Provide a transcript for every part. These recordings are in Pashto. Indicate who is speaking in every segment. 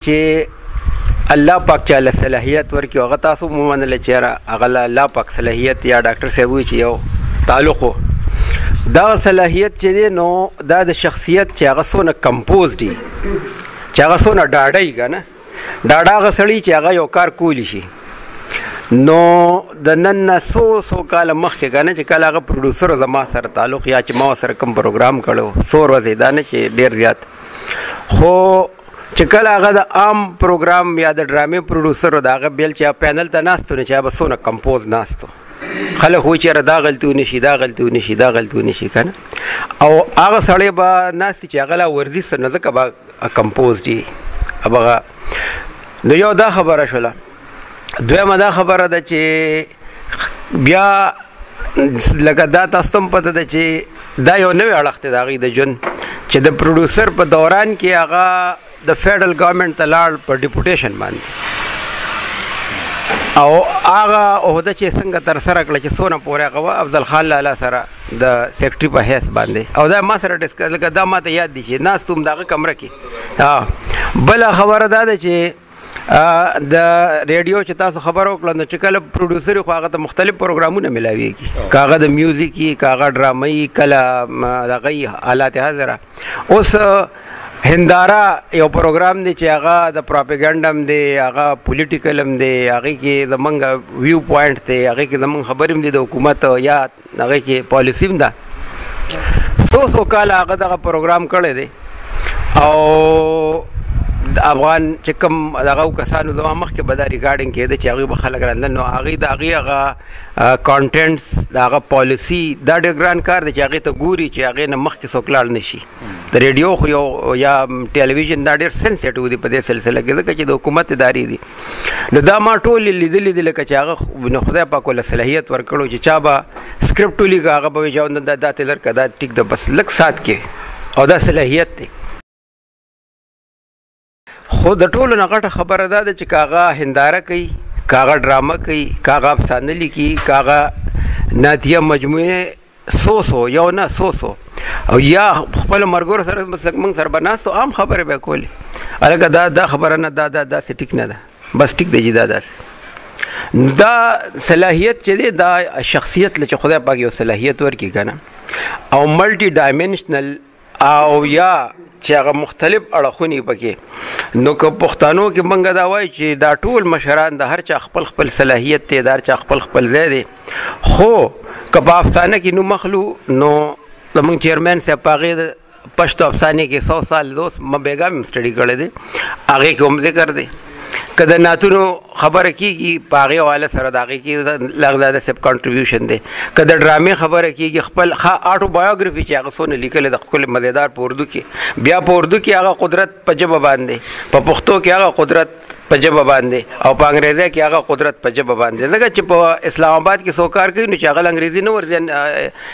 Speaker 1: چې الله پاک چاله صلاحیت ورکړي، هغه تاسو مو منل چې یاره هغه له الله پاک صلاحیت یا ډاکټر صاحب وایي چې یو تعلق و، دا صلاحیت چې دی نو دا د شخصیت چې هغه څونه کمپوز دی، چې هغه څونه ډاډه وي که نه، ډاډه هغه سړی چې هغه یو کار کولی شي. نو د نن نه څو څو کاله مخکې که نه چې کله هغه پروډیوسر زما سره تعلق یا چې ما سره کوم پروګرام کړی څو ورځې، دا نه چې ډېر زیات، خو چې کله هغه د عام پروګرام یا د ډرامې پروډیوسر د هغه بیل چې پینل ته ناست و، نو چې هغه به څونه کمپوز ناست و، خلک وایي چې یاره دا غلطي ونه شي، دا غلطي ونه شي، دا غلطي ونه شي که نه، او هغه سړی به ناست چې هغه لا ورځي څه نه، ځکه به کمپوز دي هغه. نو یو دا خبره شوله. دویمه دا خبره ده چې بیا لکه دا تاسو ته هم پته ده چې دا یو نوی اړخ دی د هغوی د ژوند، چې د پروډیوسر په دوران کې هغه د فیډرل ګورنمنټ ته لاړ په ډیپوټیشن باندې، او هغه عهده چې څنګه ترسره کړه چې څونه پورې هغه وه افضل خان لالا سره د سیکرټري په حیث باندې، او دا ما سره ډسکس لکه دا ما ته یاد دي چې ناست وم د هغه کمره کې. بله خبره دا ده چې د ریډیو چې تاسو خبر وکړه نو چې کله پروډیوسر خو هغه ته مختلف پروګرامونه ملاویږي، که هغه د میوزیک وي، که هغه ډرامه وي، کله دغه وي آلات حاضره. اوس هنداره یو پروګرام دی چې هغه د پروپاګاندا هم دی، هغه پولیټیکل هم دی، هغې کې زمونږ ویو پوینټ دی، هغې کې زمونږ خبرې هم دي د حکومت یا هغې کې پالیسي هم ده. څو څو کاله هغه دغه پروګرام کړی دی، او افغان چې کوم دغه کسانو زما مخکې به دا ریکارډینګ کېده چې هغوی به خلک راتلل، نو هغوی د هغې هغه کانټینټس د هغه پالیسي دا ډېر ګران کار دی چې هغې ته ګوري چې هغې نه مخکې څوک لاړ نه شي. د ریډیو خو یو یا ټلویزیون دا ډېر سنسیټیو دی په دې سلسله کې، ځکه چې د حکومت ادارې دي. نو دا ما ټول لیدلي دي، لکه چې هغه نو خدای پاک ورله صلاحیت ورکړو چې چا به سکرپټ ولیکه هغه به وایي چې دا داسې لرکه دا ټیک ده، بس لږ ساعت کې، او دا صلاحیت دی. خو د ټولو نه غټه خبره دا ده چې که هغه هنداره کوي، که هغه ډرامه کوي، که هغه افسانه لیکي، که هغه نعتیه مجموعې څو څو یو نه څو څو، او یا خپل ملګرو سره مسلک موږ سره به ناست وو، عام خبرې به یې کولې، هلکه دا دا خبره نه، دا دا داسې ټیک نه ده، بس ټیک دی چې دا داسې. دا صلاحیت چې دی دا شخصیت له چې خدای پاک یو صلاحیت ورکړي که نه، او ملټي ډایمنشنل او یا چې هغه مختلف اړخونه پکې. نو که پښتنو کې مونږ دا وایو چې دا ټول مشران د هر چا خپل خپل صلاحیت دی، د هر چا خپل خپل ځای دی، خو که په افسانه کې نوم اخلو نو زمونږ چیرمن صاحب په هغې پښتو افسانې کې 100 سال دوست ما بېګا مې سټډي کړی دی، هغې کې هم ذکر دی. که د نعتونو خبره کیږي په هغې حواله سره د هغې کې لغزاده صاحب کانټریبیوشن دی. که د ډرامې خبره کیږي خپل ښه آټو بایوګرافي چې هغه څونه لیکلې ده ښکلې مزیدار په اردو کې، بیا په اردو کې هغه قدرت په ژبه باندې، په پښتو کې هغه قدرت په ژبه باندې، او په انګریزۍ کې هغه قدرت په ژبه باندې. ځکه چې په اسلام آباد کې څوک کار کوي نو چې هغه له انګریزي نه ورځي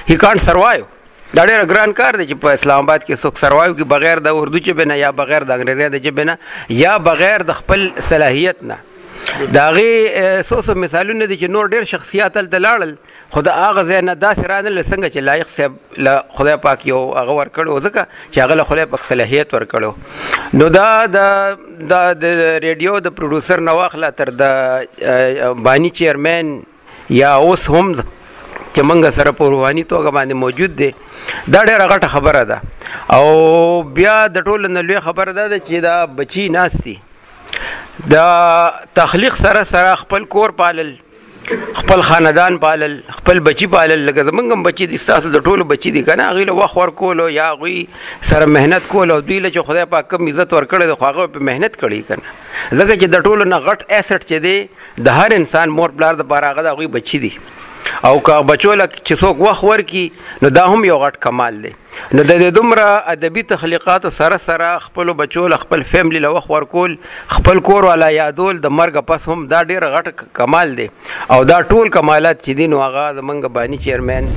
Speaker 1: هی کانټ سروایو. دا ډېر ګران کار دی چې په اسلام آباد کې څوک سروایو کې بغیر د اردو ژبې نه یا بغیر د انګریزۍ د ژبې نه یا بغیر د خپل صلاحیت نه. د هغې څو څو مثالونه دي چې نور ډېر شخصیات هلته لاړل، خو د هغه ځای نه داسې رانه څنګه چې لایق صاحب له خدای پاک یو هغه ورکړی و، ځکه چې هغه له خدای پاک صلاحیت ورکړی و. نو دا د ریډیو د پروډیوسر نه واخله تر د باني چیرمن یا اوس هم چې موږ سره په روحاني توګه باندې موجود دی، دا ډېره غټه خبره ده. او بیا د ټولو نه لویه خبره دا ده چې دا بچي ناست دي د تخلیق سره سره خپل کور پالل، خپل خاندان پالل، خپل بچي پالل. لکه زمونږ هم بچي دي، ستاسو د ټولو بچي دي که نه، هغوی له وخت ورکولو یا هغوی سره محنت کولو، او دوی له چې خدای پاک کوم عزت ورکړی دی خو هغه په محنت کړی که نه. ځکه چې د ټولو نه غټ اسټ چې دی د هر انسان مور پلار دپاره هغه د هغوی بچي دي، او که بچو له چې څوک وخت ورکړي نو دا هم یو غټ کمال دی. نو د دې دومره ادبي تخلیقاتو سره سره خپلو بچو له خپل فیملی له وخت ورکول، خپل کور والا یادول د مرګ پس هم، دا ډېر غټ کمال دی. او دا ټول کمالات چې دي نو هغه زمونږ باني چیرمن